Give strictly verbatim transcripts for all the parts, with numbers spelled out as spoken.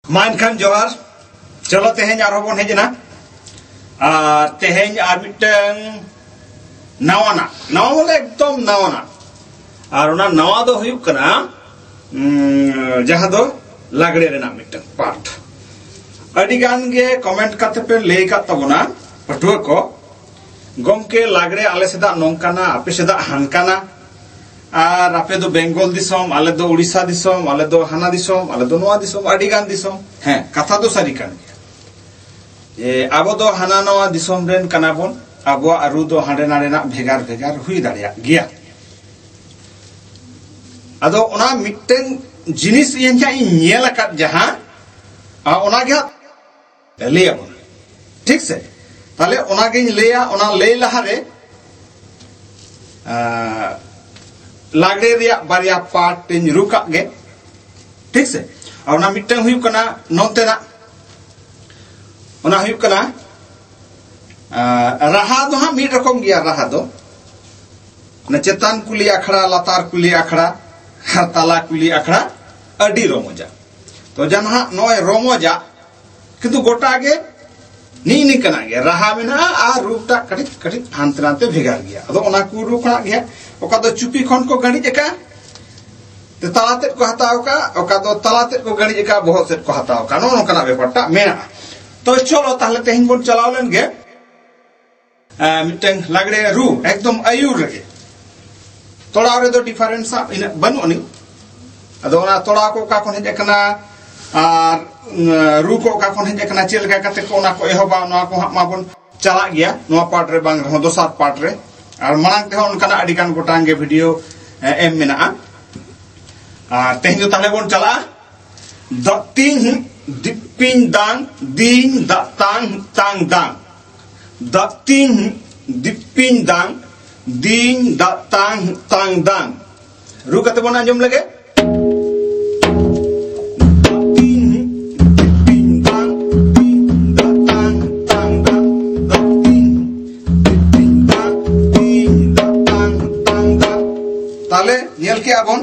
ᱢᱟ ᱮᱱᱠᱷᱟᱱ ᱡᱚᱦᱟᱨ᱾ ᱪᱚᱞᱚ, ᱛᱮᱦᱮᱧ ᱟᱨᱦᱚᱸ ᱵᱚᱱ ᱦᱮᱡ ᱮᱱᱟ᱾ ᱟᱨ ᱛᱮᱦᱮᱧ ᱟᱨ ᱢᱤᱫᱴᱟᱝ ᱱᱟᱣᱟᱱᱟᱜ, ᱱᱟᱣᱟ ᱵᱚᱞᱮ ᱮᱠᱫᱚᱢ ᱱᱟᱣᱟᱱᱟᱜ, ᱟᱨ ᱚᱱᱟ ᱱᱟᱣᱟ ᱫᱚ ᱦᱩᱭᱩᱜ ᱠᱟᱱᱟ, ᱩᱢ, ᱡᱟᱦᱟᱸ ᱫᱚ ᱞᱟᱜᱽᱲᱮ ᱨᱮᱱᱟᱜ ᱢᱤᱫᱴᱟᱝ ᱯᱟᱨᱴ᱾ ᱟᱹᱰᱤ ᱜᱟᱱ ᱜᱮ ᱠᱚᱢᱮᱱᱴ ᱠᱟᱛᱮ ᱯᱮ ᱞᱟᱹᱭ ᱟᱠᱟᱫ ᱛᱟᱵᱚᱱᱟ ᱯᱟᱹᱴᱷᱩᱣᱟᱹ ᱠᱚ, "ᱜᱚᱢᱠᱮ, ᱞᱟᱜᱽᱲᱮ ᱟᱞᱮ ᱥᱮᱫᱟᱜ ᱱᱚᱝᱠᱟᱱᱟ, ᱟᱯᱮ ᱥᱮᱫᱟᱜ ᱦᱟᱱᱠᱟᱱᱟ, ᱟᱨ ᱟᱯᱮ ᱫᱚ ᱵᱮᱝᱜᱚᱞ ᱫᱤᱥᱚᱢ, ᱟᱞᱮ ᱫᱚ ᱩᱲᱤᱥᱥᱟ ᱫᱤᱥᱚᱢ, ᱟᱞᱮ ᱫᱚ ᱦᱟᱱᱟ ᱫᱤᱥᱚᱢ, ᱟᱞᱮ ᱫᱚ ᱱᱚᱣᱟ ᱫᱤᱥᱚᱢ, ᱟᱹᱰᱤ ᱜᱟᱱ ᱫᱤᱥᱚᱢ᱾" ᱦᱮᱸ, ᱠᱟᱛᱷᱟ ᱫᱚ ᱥᱟᱹᱨᱤ ᱠᱟᱱ ᱜᱮᱭᱟ᱾ ᱡᱮ ᱟᱵᱚ ᱫᱚ ᱦᱟᱱᱟ ᱱᱟᱣᱟ ᱫᱤᱥᱚᱢ ᱨᱮᱱ ᱠᱟᱱᱟ ᱵᱚᱱ, ᱟᱵᱚᱣᱟᱜ ᱨᱩ ᱫᱚ ᱦᱟᱸᱰᱮ ᱱᱟᱰᱮᱱᱟᱜ ᱵᱷᱮᱜᱟᱨ ᱵᱷᱮᱜᱟᱨ ᱦᱩᱭ ᱫᱟᱲᱮᱭᱟᱜ ᱜᱮᱭᱟ᱾ ᱟᱫᱚ ᱚᱱᱟ ᱢᱤᱫᱴᱮᱱ ᱡᱤᱱᱤᱥ ᱤᱧ ᱦᱟᱸᱜ ᱤᱧ ᱧᱮᱞ ᱟᱠᱟᱫ ᱡᱟᱦᱟᱸ, ᱟ, ᱚᱱᱟᱜᱮ ᱦᱟᱸᱜ ᱞᱟᱹᱭ ᱟᱵᱚᱱ, ᱴᱷᱤᱠ ᱥᱮ? ᱛᱟᱦᱞᱮ ᱚᱱᱟᱜᱤᱧ ᱞᱟᱹᱭᱟ, ᱚᱱᱟ ᱞᱟᱹᱭ ᱞᱟᱦᱟᱨᱮ, ᱟ, ᱞᱟᱜᱽᱲᱮ ᱨᱮᱭᱟᱜ ᱵᱟᱨᱭᱟ ᱯᱟᱨᱴ ᱤᱧ ᱨᱩ ᱠᱟᱜ ᱜᱮ, ᱴᱷᱤᱠ ᱥᱮ? ᱟᱨ ᱚᱱᱟ ᱢᱤᱫᱴᱟᱝ ᱦᱩᱭᱩᱜ ᱠᱟᱱᱟ ᱱᱚᱛᱮᱱᱟᱜ, ᱚᱱᱟ ᱦᱩᱭᱩᱜ ᱠᱟᱱᱟ, ᱟ, ᱨᱟᱦᱟ ᱫᱚ ᱦᱟᱸᱜ ᱢᱤᱫ ᱨᱚᱠᱚᱢ ᱜᱮᱭᱟ, ᱨᱟᱦᱟ ᱫᱚ ᱚᱱᱟ ᱪᱮᱛᱟᱱ ᱠᱩᱞᱤ ᱟᱠᱷᱲᱟ, ᱞᱟᱛᱟᱨ ᱠᱩᱞᱤ ᱟᱠᱷᱲᱟ, ᱟᱨ ᱛᱟᱞᱟ ᱠᱩᱞᱤ ᱟᱠᱷᱲᱟ ᱟᱹᱰᱤ ᱨᱚᱢᱚᱡᱟ᱾ ᱛᱚ ᱡᱟᱦᱟᱸ ᱱᱟᱦᱟᱜ ᱱᱚᱜᱼᱚᱭ ᱨᱚᱢᱚᱡᱟ, ᱠᱤᱱᱛᱩ ᱜᱚᱴᱟ ᱜᱮ ᱱᱤᱜ ᱱᱤᱝᱠᱟᱹᱱᱟᱜ ᱜᱮ ᱨᱟᱦᱟ ᱢᱮᱱᱟᱜᱼᱟ ᱟᱨ ᱨᱩᱴᱟᱜ ᱠᱟᱹᱴᱤᱡ ᱠᱟᱹᱴᱤᱡ ᱦᱟᱱᱛᱮ ᱱᱟᱛᱮ ᱵᱷᱮᱜᱟᱨ ᱜᱮᱭᱟ᱾ ᱟᱫᱚ ᱚᱱᱟ ᱠᱚ ᱨᱩ ᱠᱷᱚᱱᱟᱜ ᱜᱮ ᱦᱟᱸᱜ ᱚᱠᱟ ᱫᱚ ᱪᱩᱯᱤ ᱠᱷᱚᱱ ᱠᱚ ᱜᱟᱹᱲᱤᱡ ᱟᱠᱟᱫᱼᱟ, ᱛᱮ ᱛᱟᱞᱟ ᱛᱮᱫ ᱠᱚ ᱦᱟᱛᱟᱣ ᱟᱠᱟᱫᱼᱟ, ᱚᱠᱟ ᱫᱚ ᱛᱟᱞᱟ ᱛᱮᱫ ᱠᱚ ᱜᱟᱹᱲᱤᱡ ᱟᱠᱟᱫᱼᱟ, ᱵᱚᱦᱚᱜ ᱥᱮᱫ ᱠᱚ ᱦᱟᱛᱟᱣ ᱟᱠᱟᱫᱼᱟ, ᱱᱚᱜᱼᱚ ᱱᱚᱝᱠᱟᱱᱟᱜ ᱵᱮᱯᱟᱨᱴᱟᱜ ᱢᱮᱱᱟᱜᱼᱟ᱾ ᱛᱚ ᱪᱚᱞᱚ ᱛᱟᱦᱞᱮ ᱛᱮᱦᱮᱧ ᱵᱚᱱ ᱪᱟᱞᱟᱣ ᱞᱮᱱ ᱜᱮ᱾ ᱮ, ᱢᱤᱫᱴᱟᱝ ᱞᱟᱜᱽᱲᱮ ᱨᱩ ᱮᱠᱫᱚᱢ ᱟᱹᱭᱩᱨ ᱨᱮᱜᱮ᱾ ᱛᱚᱲᱟᱣ ᱨᱮᱫᱚ ᱰᱤᱯᱷᱟᱨᱮᱱᱥ ᱤᱱᱟᱹᱜ ᱵᱟᱹᱱᱩᱜ ᱟᱹᱱᱤᱡ᱾ ᱟᱫᱚ ᱚᱱᱟ ᱛᱚᱲᱟᱣ ᱠᱚ ᱚᱠᱟ ᱠᱷᱚᱱ ᱦᱮᱡ ᱟᱠᱟᱱᱟ ᱟᱨ, ᱩᱸ, ᱨᱩ ᱠᱚ ᱚᱠᱟ ᱠᱷᱚᱱ ᱦᱮᱡ ᱟᱠᱟᱱᱟ, ᱪᱮᱫ ᱞᱮᱠᱟ ᱠᱟᱛᱮ ᱠᱚ ᱚᱱᱟ ᱠᱚ ᱮᱦᱚᱵᱟ, ᱱᱚᱣᱟ ᱠᱚ ᱦᱟᱸᱜ ᱢᱟᱵᱚᱱ ᱪᱟᱞᱟᱜ ᱜᱮᱭᱟ ᱱᱚᱣᱟ ᱯᱟᱨᱴ ᱨᱮ, ᱵᱟᱝ ᱨᱮᱦᱚᱸ ᱫᱚᱥᱟᱨ ᱯᱟᱨᱴ ᱨᱮ᱾ ᱟᱨ ᱢᱟᱲᱟᱝ ᱛᱮᱦᱚᱸ ᱚᱱᱠᱟᱱᱟᱜ ᱟᱹᱰᱤ ᱜᱟᱱ ᱜᱚᱴᱟᱝ ᱜᱮ ᱵᱷᱤᱰᱤᱭᱳ, ᱮ, ᱮᱢ ᱢᱮᱱᱟᱜᱼᱟ᱾ ᱟᱨ ᱛᱮᱦᱮᱧ ᱫᱚ ᱛᱟᱦᱞᱮ ᱵᱚᱱ ᱪᱟᱞᱟᱜᱼᱟ᱾ ᱫᱟᱜ ᱛᱤᱧ ᱫᱤᱯᱤᱧ ᱫᱟᱝ, ᱫᱤᱧ ᱫᱟᱜ ᱛᱟᱝ ᱛᱟᱝ ᱫᱟᱝ᱾ ᱫᱟᱜ ᱛᱤᱧ ᱫᱤᱯᱤᱧ ᱫᱟᱝ, ᱫᱤᱧ ᱫᱟᱜ ᱛᱟᱝ ᱛᱟᱝ ᱫᱟᱝ᱾ ᱨᱩ ᱠᱟᱛᱮ ᱵᱚᱱ ᱟᱸᱡᱚᱢ ᱞᱮᱜᱮ᱾ ᱫᱟᱜ ᱛᱤᱧ ᱫᱤᱯᱤᱧ ᱫᱟᱝ, ᱫᱤᱧ ᱫᱟᱜ ᱛᱟᱝ ᱛᱟᱝ ᱫᱟᱝ᱾ ᱫᱟᱜ ᱛᱤᱧ ᱫᱤᱯᱤᱧ ᱫᱟᱝ, ᱫᱤᱧ ᱫᱟᱜ ᱛᱟᱝ ᱛᱟᱝ ᱫᱟᱝ᱾ ᱛᱟᱦᱞᱮ ᱧᱮᱞ ᱠᱮᱜᱼᱟ ᱵᱚᱱ᱾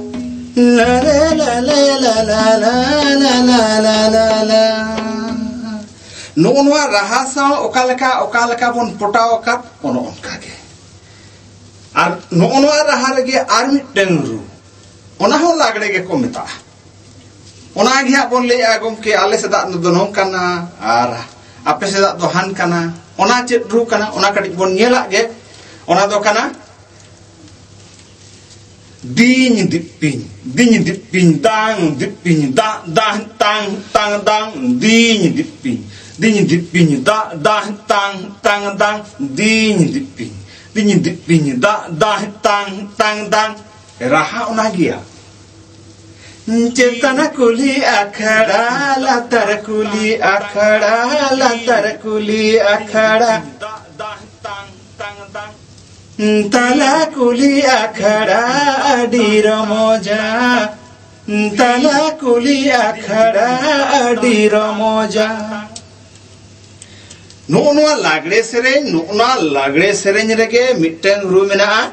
ᱞᱟ ᱞᱟ ᱞᱟ ᱞᱟ ᱞᱟ ᱞᱟ ᱞᱟ ᱞᱟ ᱞᱟ ᱞᱟ ᱞᱟ ᱞᱟ ᱞᱟ ᱞᱟ᱾ ᱱᱚᱜᱼᱚ ᱱᱚᱣᱟ ᱨᱟᱦᱟ ᱥᱟᱶ ᱚᱠᱟ ᱞᱮᱠᱟ, ᱚᱠᱟ ᱞᱮᱠᱟ ᱵᱚᱱ ᱯᱚᱴᱟᱣ ᱟᱠᱟᱫ, ᱚᱱᱮ ᱚᱱᱠᱟ ᱜᱮ᱾ ᱟᱨ ᱱᱚᱜᱼᱚ ᱱᱚᱣᱟ ᱨᱟᱦᱟ ᱨᱮᱜᱮ ᱟᱨ ᱢᱤᱫᱴᱟᱝ ᱨᱩ, ᱚᱱᱟ ᱦᱚᱸ ᱞᱟᱜᱽᱲᱮ ᱜᱮᱠᱚ ᱢᱮᱛᱟᱜᱼᱟ᱾ ᱚᱱᱟ ᱜᱮ ᱦᱟᱸᱜ ᱵᱚᱱ ᱞᱟᱹᱭᱮᱜᱼᱟ, "ᱜᱚᱢᱠᱮ, ᱟᱞᱮ ᱥᱮᱫᱟᱜ ᱫᱚ ᱱᱚᱝᱠᱟᱱᱟ ᱟᱨ ᱟᱯᱮ ᱥᱮᱫᱟᱜ ᱫᱚ ᱦᱟᱱᱠᱟᱱᱟ", ᱚᱱᱟ ᱪᱮᱫ ᱨᱩ ᱠᱟᱱᱟ, ᱚᱱᱟ ᱠᱟᱹᱴᱤᱡ ᱵᱚᱱ ᱧᱮᱞᱟᱜ ᱜᱮ᱾ ᱚᱱᱟ ᱫᱚ ᱠᱟᱱᱟ ᱫᱤᱧ ᱫᱤᱯᱤᱧ, ᱫᱤᱧ ᱫᱤᱯᱤᱧ, ᱫᱟᱝ ᱫᱤᱯᱤᱧ, ᱫᱟᱜ ᱫᱟᱝ ᱛᱟᱝ ᱛᱟᱝ ᱫᱟᱝ, ᱫᱤᱧ ᱫᱤᱯᱤᱧ, ᱫᱤᱧ ᱫᱤᱯᱤᱧ, ᱫᱟᱜ ᱫᱟᱝ ᱛᱟᱝ ᱫᱟᱝ, ᱫᱤᱧ ᱫᱤᱯᱤᱧ, ᱫᱤᱧ ᱫᱤᱯᱤᱧ, ᱫᱟᱜ ᱫᱟᱝ ᱛᱟᱝ ᱛᱟᱝ ᱫᱟᱝ᱾ ᱨᱟᱦᱟ ᱚᱱᱟ ᱜᱮᱭᱟ᱾ ᱪᱮᱛᱟᱱ ᱠᱩᱞᱦᱤ ᱟᱠᱷᱲᱟ, ᱞᱟᱛᱟᱨ ᱠᱩᱞᱦᱤ ᱟᱠᱷᱲᱟ, ᱞᱟᱛᱟᱨ ᱠᱩᱞᱦᱤ ᱟᱠᱷᱲᱟ᱾ ᱛᱟᱞᱟ ᱠᱩᱞᱦᱤ ᱟᱠᱷᱲᱟ ᱟᱹᱰᱤ ᱨᱚᱢᱚᱡᱟ, ᱛᱟᱞᱟ ᱠᱩᱞᱦᱤ ᱟᱠᱷᱲᱟ ᱟᱹᱰᱤ ᱨᱚᱢᱚᱡᱟ᱾ ᱱᱚᱜᱼᱚ ᱱᱚᱣᱟ ᱞᱟᱜᱽᱲᱮ ᱥᱮᱨᱮᱧ, ᱱᱚᱜᱼᱚ ᱱᱚᱣᱟ ᱞᱟᱜᱽᱲᱮ ᱥᱮᱨᱮᱧ ᱨᱮᱜᱮ ᱢᱤᱫᱴᱟᱝ ᱨᱩ ᱢᱮᱱᱟᱜᱼᱟ᱾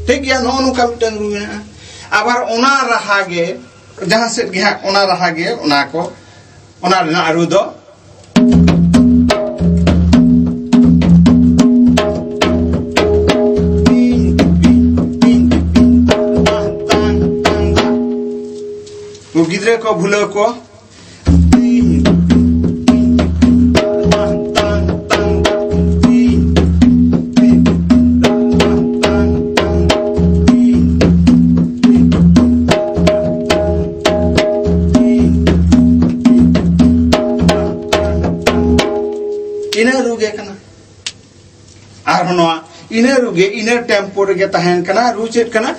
ᱴᱷᱤᱠ ᱜᱮᱭᱟ, ᱱᱚᱜᱼᱚ ᱱᱚᱝᱠᱟ ᱢᱤᱫᱴᱟᱝ ᱨᱩ ᱢᱮᱱᱟᱜᱼᱟ᱾ ᱟᱵᱟᱨ ᱚᱱᱟ ᱨᱟᱦᱟ ᱜᱮ, ᱡᱟᱦᱟᱸ ᱥᱮᱫ ᱜᱮ ᱦᱟᱸᱜ, ᱚᱱᱟ ᱨᱟᱦᱟ ᱜᱮ, ᱚᱱᱟ ᱠᱚ, ᱚᱱᱟ ᱨᱮᱱᱟᱜ ᱨᱩ ᱫᱚ ᱜᱤᱫᱽᱨᱟᱹ ᱠᱚ ᱵᱷᱩᱞᱟᱹᱣ ᱠᱚ᱾ ᱜᱮ ᱠᱟᱱᱟ᱾ ᱟᱨᱦᱚᱸ ᱱᱚᱣᱟ ᱤᱱᱟᱹ ᱨᱩ ᱜᱮ, ᱤᱱᱟᱹ ᱴᱮᱢᱯᱳ ᱨᱮᱜᱮ ᱛᱟᱦᱮᱱ ᱠᱟᱱᱟ᱾ ᱨᱩ ᱪᱮᱫ ᱠᱟᱱᱟ?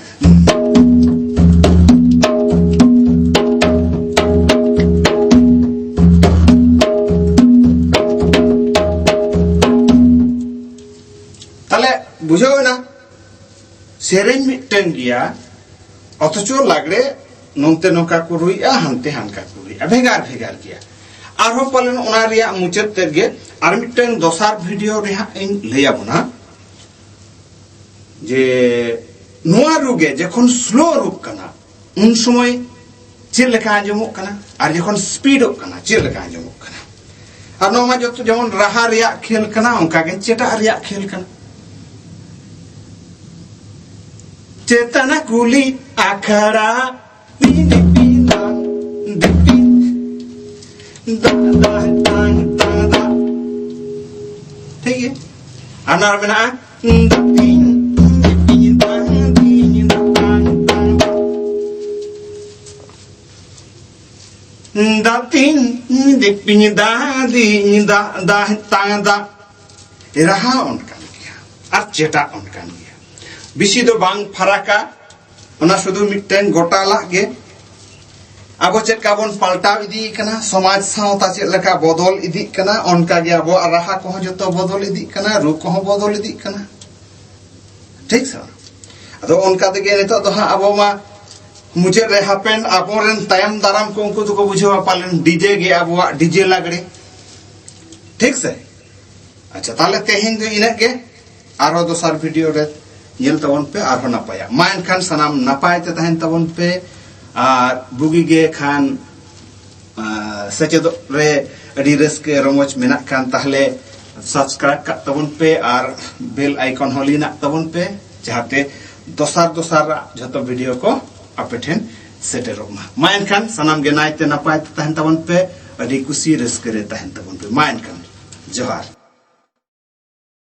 ᱛᱟᱦᱞᱮ ᱵᱩᱡᱷᱟᱹᱣ ᱮᱱᱟ, ᱥᱮᱨᱮᱧ ᱢᱤᱫᱴᱟᱝ ᱜᱮᱭᱟ, ᱚᱛᱷᱚᱪᱚ ᱞᱟᱜᱽᱲᱮ ᱱᱚᱱᱛᱮ ᱱᱚᱝᱠᱟ ᱠᱚ ᱨᱩᱭᱮᱜᱼᱟ, ᱦᱟᱱᱛᱮ ᱦᱟᱱᱠᱟ ᱠᱚ ᱨᱩᱭᱮᱜᱼᱟ, ᱵᱷᱮᱜᱟᱨ ᱵᱷᱮᱜᱟᱨ ᱜᱮᱭᱟ᱾ ᱟᱨᱦᱚᱸ ᱯᱟᱞᱮᱱ ᱚᱱᱟ ᱨᱮᱭᱟᱜ ᱢᱩᱪᱟᱹᱫ ᱛᱮᱫ ᱜᱮ ᱟᱨ ᱢᱤᱫᱴᱟᱝ ᱫᱚᱥᱟᱨ ᱵᱷᱤᱰᱤᱭᱳ ᱨᱮ ᱦᱟᱸᱜ ᱤᱧ ᱞᱟᱹᱭ ᱟᱵᱚᱱᱟ, ᱡᱮ ᱱᱚᱣᱟ ᱨᱩ ᱜᱮ ᱡᱚᱠᱷᱚᱱ ᱥᱞᱳ ᱨᱩᱜ ᱠᱟᱱᱟ, ᱩᱱ ᱥᱚᱢᱚᱭ ᱪᱮᱫ ᱞᱮᱠᱟ ᱟᱸᱡᱚᱢᱚᱜ ᱠᱟᱱᱟ ᱟᱨ ᱡᱚᱠᱷᱚᱱ ᱥᱯᱤᱰᱚᱜ ᱠᱟᱱᱟ, ᱪᱮᱫ ᱞᱮᱠᱟ ᱟᱸᱡᱚᱢᱚᱜ ᱠᱟᱱᱟ᱾ ᱟᱨ ᱱᱚᱣᱟ ᱢᱟ ᱡᱚᱛᱚ ᱡᱮᱢᱚᱱ ᱨᱟᱦᱟ ᱨᱮᱭᱟᱜ ᱠᱷᱮᱞ ᱠᱟᱱᱟ, ᱚᱱᱠᱟ ᱜᱮ ᱪᱮᱴᱟᱜ ᱨᱮᱭᱟᱜ ᱠᱷᱮᱞ ᱠᱟᱱᱟ᱾ ᱪᱮᱛᱟᱱᱟ ᱠᱩᱞᱤ ᱟᱠᱷᱲᱟ, ᱫᱤᱯᱤ ᱫᱤᱯᱤ ᱫᱟ, ᱫᱤᱯᱤ ᱫᱟ, ᱫᱟ, ᱛᱟᱝ, ᱛᱟᱝ, ᱫᱟ᱾ ᱴᱷᱤᱠ ᱜᱮᱭᱟ᱾ ᱟᱨ ᱱᱚᱣᱟ ᱢᱮᱱᱟᱜᱼᱟ, ᱫᱟ, ᱛᱤᱧ, ᱫᱤᱯᱤ ᱫᱟ, ᱫᱤᱧ, ᱫᱟ, ᱛᱟᱝ, ᱛᱟᱝ, ᱫᱟ᱾ ᱫᱟ, ᱛᱤᱧ, ᱫᱤᱯᱤ ᱫᱟ, ᱫᱤᱧ, ᱫᱟ, ᱫᱟ, ᱛᱟᱝ, ᱫᱟ᱾ ᱨᱟᱦᱟ ᱚᱱᱠᱟᱱ ᱜᱮᱭᱟ ᱟᱨ ᱪᱮᱴᱟᱜ ᱚᱱᱠᱟᱱ ᱜᱮᱭᱟ᱾ ᱵᱮᱥᱤ ᱫᱚ ᱵᱟᱝ ᱯᱷᱟᱨᱟᱠᱟ, ᱚᱱᱟ ᱥᱩᱫᱷᱩ ᱢᱤᱫᱴᱮᱱ ᱜᱚᱴᱟ ᱞᱟᱜ ᱜᱮ᱾ ᱟᱵᱚ ᱪᱮᱫ ᱞᱮᱠᱟ ᱵᱚᱱ ᱯᱟᱞᱴᱟᱣ ᱤᱫᱤᱭ ᱠᱟᱱᱟ, ᱥᱚᱢᱟᱡᱽ ᱥᱟᱶᱛᱟ ᱪᱮᱫ ᱞᱮᱠᱟ ᱵᱚᱫᱚᱞ ᱤᱫᱤᱜ ᱠᱟᱱᱟ, ᱚᱱᱠᱟ ᱜᱮ ᱟᱵᱚᱣᱟᱜ ᱨᱟᱦᱟ ᱠᱚᱦᱚᱸ ᱡᱚᱛᱚ ᱵᱚᱫᱚᱞ ᱤᱫᱤᱜ ᱠᱟᱱᱟ, ᱨᱩ ᱠᱚᱦᱚᱸ ᱵᱚᱫᱚᱞ ᱤᱫᱤᱜ ᱠᱟᱱᱟ᱾ ᱴᱷᱤᱠ ᱥᱮ? ᱟᱫᱚ ᱚᱱᱠᱟ ᱛᱮᱜᱮ ᱱᱤᱛᱚᱜ ᱫᱚ ᱦᱟᱸᱜ ᱟᱵᱚ ᱢᱟ ᱢᱩᱪᱟᱹᱫ ᱨᱮ ᱦᱟᱯᱮᱱ ᱟᱵᱚᱨᱮᱱ ᱛᱟᱭᱚᱢ ᱫᱟᱨᱟᱢ ᱠᱚ ᱩᱱᱠᱩ ᱫᱚᱠᱚ ᱵᱩᱡᱷᱟᱹᱣᱟ ᱯᱟᱞᱮᱱ ᱰᱤᱡᱮ ᱜᱮ ᱟᱵᱚᱣᱟᱜ ᱰᱤᱡᱮ ᱞᱟᱜᱽᱲᱮ᱾ ᱴᱷᱤᱠ ᱥᱮ? ᱟᱪᱪᱷᱟ, ᱛᱟᱦᱞᱮ ᱛᱮᱦᱮᱧ ᱫᱚ ᱤᱱᱟᱹᱜ ᱜᱮ᱾ ᱟᱨᱦᱚᱸ ᱫᱚᱥᱟᱨ ᱵᱷᱤᱰᱤᱭᱳ ᱨᱮ ᱧᱮᱞ ᱛᱟᱵᱚᱱ ᱯᱮ, ᱟᱨᱦᱚᱸ ᱱᱟᱯᱟᱭᱟ᱾ ᱢᱟ ᱮᱱᱠᱷᱟᱱ ᱥᱟᱱᱟᱢ ᱱᱟᱯᱟᱭ ᱛᱮ ᱛᱟᱦᱮᱱ ᱛᱟᱵᱚᱱ ᱯᱮ, ᱟᱨ ᱵᱩᱜᱤ ᱜᱮ ᱠᱷᱟᱱ, ᱟᱸ, ᱥᱮᱪᱮᱫᱚᱜ ᱨᱮ ᱟᱹᱰᱤ ᱨᱟᱹᱥᱠᱟᱹ ᱨᱚᱢᱚᱡᱽ ᱢᱮᱱᱟᱜ ᱠᱷᱟᱱ, ᱛᱟᱦᱞᱮ ᱥᱟᱵᱥᱠᱨᱟᱭᱤᱵ ᱠᱟᱜ ᱛᱟᱵᱚᱱ ᱯᱮ ᱟᱨ ᱵᱮᱞ ᱟᱭᱠᱚᱱ ᱦᱚᱸ ᱞᱤᱱᱟᱜ ᱛᱟᱵᱚᱱ ᱯᱮ, ᱡᱟᱦᱟᱸᱛᱮ ᱫᱚᱥᱟᱨ ᱫᱚᱥᱟᱨᱟᱜ ᱡᱷᱚᱛᱚ ᱵᱷᱤᱰᱤᱭᱳ ᱠᱚ ᱟᱯᱮ ᱴᱷᱮᱱ ᱥᱮᱴᱮᱨᱚᱜ ᱢᱟ᱾ ᱢᱟ ᱮᱱᱠᱷᱟᱱ ᱥᱟᱱᱟᱢ ᱜᱮ ᱱᱟᱭᱛᱮ ᱱᱟᱯᱟᱭ ᱛᱮ ᱛᱟᱦᱮᱱ ᱛᱟᱵᱚᱱ ᱯᱮ, ᱟᱹᱰᱤ ᱠᱩᱥᱤ ᱨᱟᱹᱥᱠᱟᱹ ᱨᱮ ᱛᱟᱦᱮᱱ ᱛᱟᱵᱚᱱ ᱯᱮ᱾ ᱢᱟ ᱮᱱᱠᱷᱟᱱ ᱡᱚᱦᱟᱨ᱾